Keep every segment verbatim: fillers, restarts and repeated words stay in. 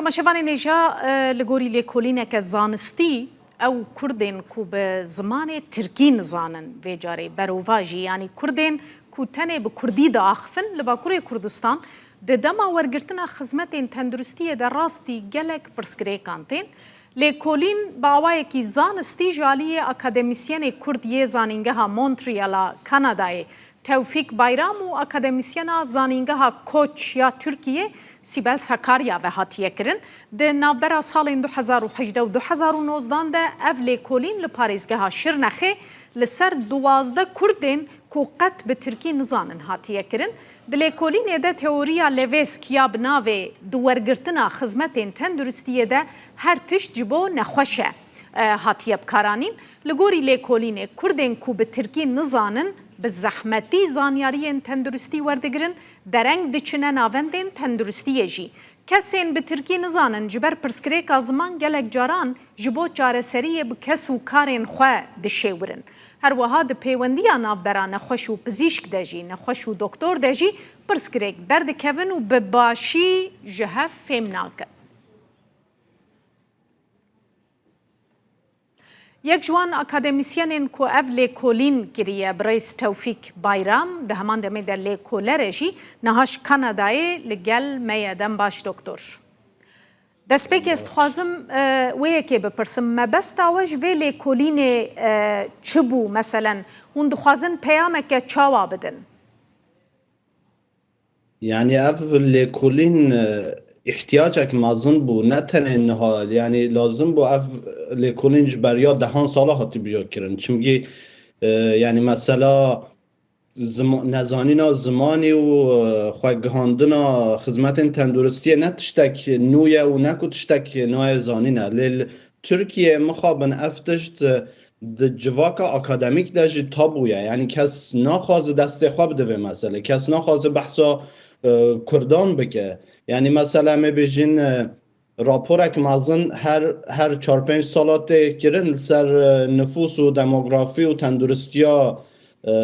Temaşevanên hêja, e, li gorî lêkolîneke zanistî, ew Kurdên ku bi zimanê tirkî nizanin, vê carê berovajî, yanî Kurdên ku tenê bi Kurdî diaxifin, li Bakurê Kurdistan di dema wergirtina xizmetên tenduristiyê de rastî gelek pirsgirêkan tên. Lêkolîn bi awayekî zanistî ji aliyê akademîsyenê Kurd yê Zanîngeha Montreal a Kanadayê Tewfîk Bayram û akademîsyena Zanîngeha Koç ya Tirkiyê Sîbel Sakarya ve hatiye kirin. Di navbera salên du hezar û hejdeh û du hezar û nozdan de ev lêkolîn li parêzgeha Şirnexê li ser duwazdeh Kurdên ku qet bi tirkî nizanin hatiye kirin. Di lêkolînê de teoriya Levêsk ya bi navê di wergirtina xizmetên tenduristiyê de her tişt ji bo nexweş e, e, hatiye bikaranîn. Li gorî lêkolînê, Kurdên ku bi tirkî nizanin, bi zehmetî zanyariyên tenduristî werdigirin, dereng diçine navendên tenduristiyê jî. Kesên bi tirkî nizanin ji ber pirsgirêka ziman gelek caran ji bo çareseriyê bi kes û karên xwe dişêwirin. Her wiha di pêwendiya navbera nexweş û pizîşk de jî nexweş û doktor de jî pirsgirêk derdikevin û bi başî ji hev fêm nakin. Yek ji wan akademîsyenên ku ev lêkolîn kiriye, birêz Tewfîk Bayram, di heman demê de lêkoler e jî, niha ji Kanadayê li gel me ye. Dem baş doktor. Destpêkê ez dixwazim, e, wê yekê bipirsim. Mebesta we ji vê lêkolînê, e, çi bû? Meselen, hûn dixwazin peyameke çawa bidin? Yani ev lêkolîn, e, îhtiyacek mezin bû, ne tenê niha. Yani lazim bû ev lêkolîn ji beriya dehan sala hatibûya kirin. Çimkî, e, yani mesela zima-, nezanîna zimanî û, e, xwegihandina xizmetên tenduristiyê ne tiştek nû ye û ne ku tiştek nayê zanîne. Lê li Tirkiyeyê mixabin ev tişt, e, di civaka akademîk de jî tabû ye. Yani kes naxwaze destê xwe bide vê meselê. Kes naxwaze behsa, e, Kurdan bike. Yani mesela em ê bêjin, e, raporek mezin her, her çar pênc sala tê kirin li ser, e, nifûs û demografî û tenduristiya, e,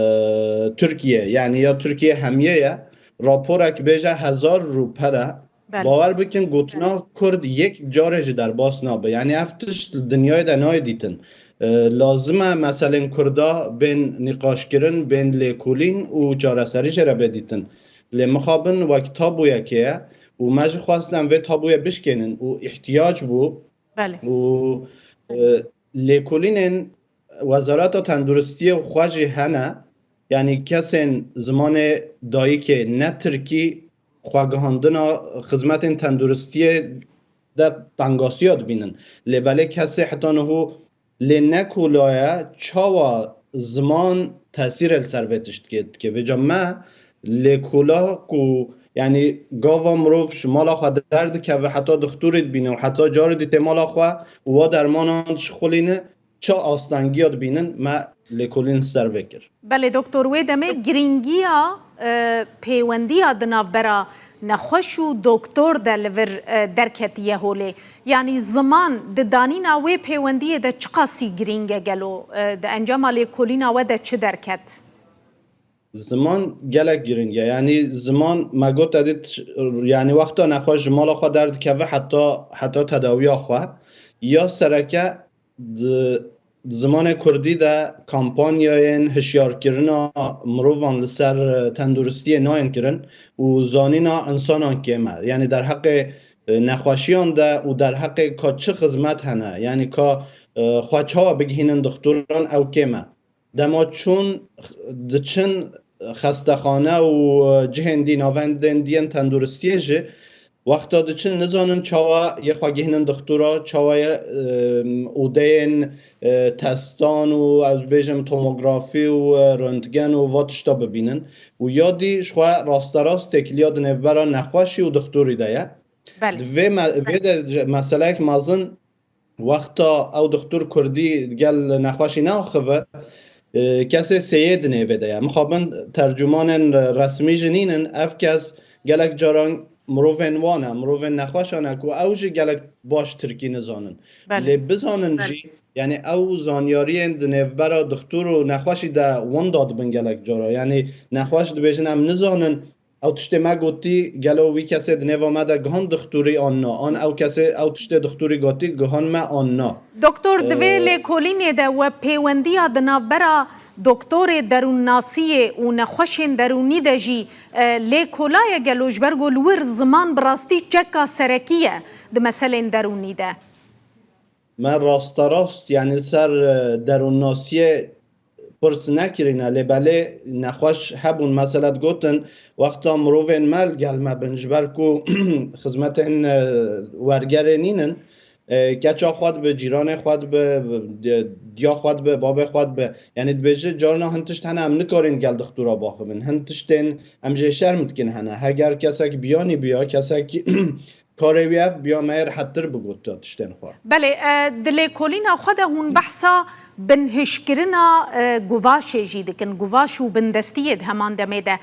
Tirkiye, yani ya Tirkiye hemiye ye. Raporek bêje hezar rûpel e. Belê. Bawer bikin, gotina Kurd yek carê jî derbas nabe. Yani ev tişt li dinyayê de nayê dîtin. E, lazim e meselên Kurda bên nîqaşkirin, bên lêkolîn û çareserî jê re bê dîtin. Lê mixabin wek tabûyekê ye û me jî xwest em vê tabûyê bişkênin û îhtiyac bû. Belê. Û, e, lêkolînên Wezareta Tenduristiyê xwe jî hene, yanî kesên zimanê dayikê ne tirkî xwegihandina xizmetên tenduristiyê de tengasiya dibînin. Lê belê kesê heta niho lê nekolaye çawa ziman tesîrê li ser vê tiştkê dike. Vêca me lêkola ku, yanî gava mirov ji mala xwe derdikeve, heta dixtorê dibîne û heta carê dî tê mala xwe û wa dermanan dişixulîne, çi astengiya dibînin, me lêkolîn ser vê kir. Belê doktor, wê demê girîngiya, e, pêwendiya di navbera nexweş û doktor de li vir, e, derketiye holê. Yanî ziman di danîna wê pêwendiyê de çiqasî girîng e gelo? E, di encama lêkolîna we de çi derket? Ziman gelek girîng e. Yanî ziman me got te dît, yanî wexta nexweş ji mala xwe derdikeve heta, heta tedawiya xwe. Ya sereke di zimanê kurdî de kampanyayên hişyarkirina mirovan li ser, e, tenduristiyê nayên kirin û zanîna insanan kêm e. Yanî derheqê, e, nexweşiyan de û derheqê ka çi xizmet hene, yanî ka, e, xwe çawa bigihînin dixtoran ew kêm e. Dema çûn, diçin xestexane û cihên dî, navendên dî yên tenduristiyê jî, wexta diçin nizanin çawa yê xwe gihînin dixtora, çawa yê, em, odeyên, e, testan û, ez bêjim, tomografî û, e, röntgen û va tişta bibînin. Û ya dî ji xwe rasterast têkiliya di nêvbera nexweşî û dixtorî de ye. Belê. Di vê me-, vê de ji-, meseleyek mezin, wexta ew dixtor kurdî gel nexweşî neaxive, e, kesê sêyê di nêvê de ye. Mixabin tercûmanên resmî jî nînin, ev kes gelek caran mirovên wan e, mirovên nexweşan e ku ew jî gelek baş tirkî nizanin. Belê. Lê bizanin Belê. jî, yanî ew zanyariyên di nêvbera dixtor û nexweşî de winda dibin gelek cara. Yanî nexweş dibêjin, em nizanin Ew tiştê me gotî, gelo wî kesê di nêva me de gihan dixtûrî an na? An ew kesê ew tiştê dixtûrî gotî, gihan me an na? Doktor, di vê Ee, lêkolînê de we pêwendiya di navbera doktorê derûnnasiyê û nexweşên derûnî de jî, e, lêkola ye gelo? Ji ber ku li wir ziman bi rastî çeka serekî ye di meselên derûnî de. Me rasterast, yani ser, e, derûnnasiyê pirs nekirîne, lê belê nexweş hebûn. Mesela digotin, wexta mirovên me li gel me bin, ji ber ku xizmetên, e, wergerê nînin, e, keça xwe dibe, cîranê xwe dibe, di-, diya xwe dibe, babê xwe dibe. Yani dibêje, carna hin tişt hene em nikarin gel dixtura baxivin. Hin tiştên em jê şerm dikin hene. Heger kesek biyanî biya, kesek karê wî ev biya, me yê rehettir bigota tiştên xwe. Belê, e, di lêkolîna xwe de hûn behsa binhişkirina, e, guvaşê jî dikin, guvaş û bindestiyê di heman demê de.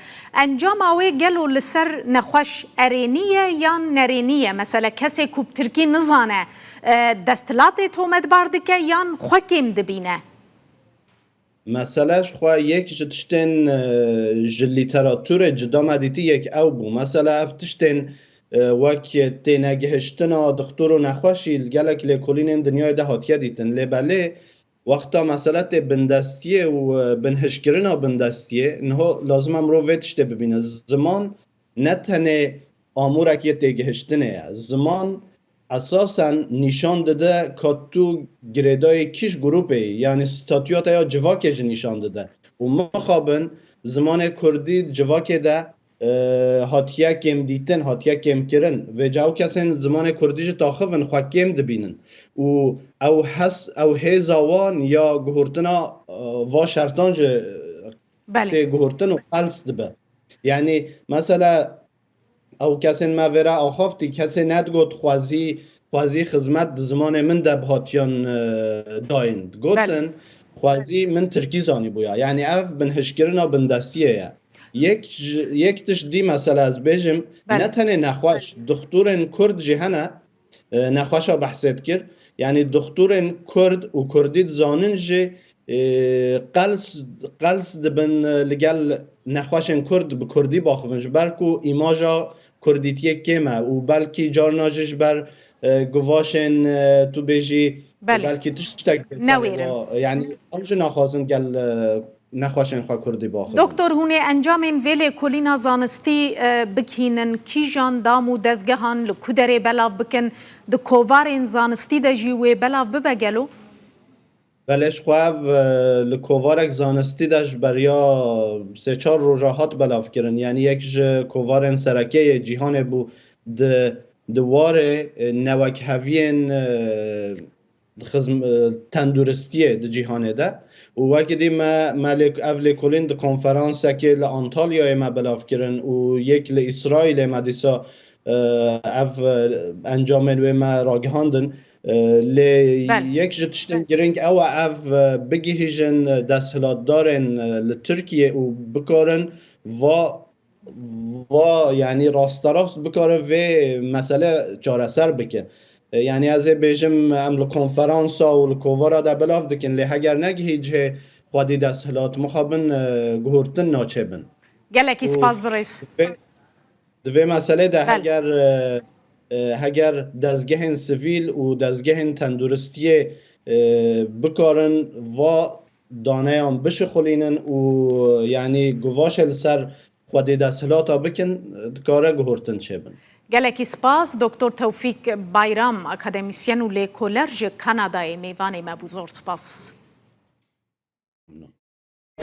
Encama wê gelo li ser nexweş erênî ye yan nerênî ye? Mesela kesê ku bi tirkî nizane, e, desthilatê tometbar dike yan xwe kêm dibîne? Mesele ji xwe yek ji tiştên, e, ji lîteraturê cida me dîtî yek ew bû. Mesela ev tiştên, e, wek tênegihiştina dixtor û nexweşî li gelek lêkolînên dinyayê de hatiye dîtin. Lê belê wexta mesele tê bindestiyê û, e, binhişkirina bindestiyê, niho lazim e mirov vê tiştê bibîne. Ziman ne tenê amûrek yê têgihiştinê ye. Ziman esasen nîşan dide ka tu girêdayê kîj grûpê yî, yanî statûya te ya civakê jî nîşan dide. Û mixabin zimanê kurdî di civakê de, e, hatiye kêmdîtin, hatiye kêmkirin. Vêca ew kesên zimanê kurdî jî taxivin, xwe kêm dibînin. Û ew hes, ew hêza wan ya guhurtina, e, va şertan jî, e, Belê. tê guhurtin û qels dibe. Yanî mesela ew kesên me vêre axaftî, kesê nedigot xwezî, xwezî xizmet di zimanê min de bi hatiyan, e, dayîn. Digotin, Belê. xwezî min tirkî zanîbûya. Yanî ev binhişkirina bindestiyê ye. Yek ji, yek tişt dî mesela ez bêjim, Belê. ne tenê nexweş, dixtorên kurd jî hene, e, nexweşa behsê dikir. Yanî dixtorên kurd û kurdî dizanin jî, e, qels, qels dibin, e, li gel nexweşên kurd bi kurdî baxivin, ji ber ku îmaja kurdîtiyê kêm e û belkî carna jî ji ber, e, guvaşên, e, tu bêjî, Belê. belkî tiştek Newêrin. wa, yanî ew jî naxwazin gel, e, nexweşên xwe kurdî baxivin. Doktor, hûn ê encamên vê lêkolîna zanistî, e, bikînin, kîjan dam û dezgehan li ku derê belav bikin, di kovarên zanistî de jî wê belav bibe gelo? Belê, ji xwe ev, e, li kovarek zanistî de ji beriya sê çar roja hat belavkirin. Yanî yek ji kovarên sereke yê cîhanê bû di, di warê, e, newekheviyên, e, xizm-, e, tenduristiyê di cîhanê de. Û wekî dî me, me lê, ev lêkolîn di konferansekê li Antalyayê me belav kirin û yek li Îsraîlê me dîsa, e, ev, e, encamên wê me ragihandin. E, lê Belê. yek ji tiştên girîng ew e, ev, e, bigihîjin, e, desthilatdarên, e, li Tirkiyê û bikarin va va, yanî rasterast bikare vê mesele çareser bike. E, yanî ez ê bêjim, em li konferansa û li kovara de belav dikin, lê heger negihî cihê xwedî desthilat, mixabin, e, guhurtin naçêbin. Gelekî Û spas birêz. Di vê, di vê meselê de Belê. heger, e, e, heger dezgehên sivîl û dezgehên tenduristiyê, e, bikarin va daneyan bişixulînin û, yanî, guvaşê li ser xwedî desthilata bikin, dikare guhurtin çêbin. Gelekî spas, Doktor Tewfîk Bayram, akademîsyen û lêkoler ji Kanadayê mêvanê me bû. Zor spas.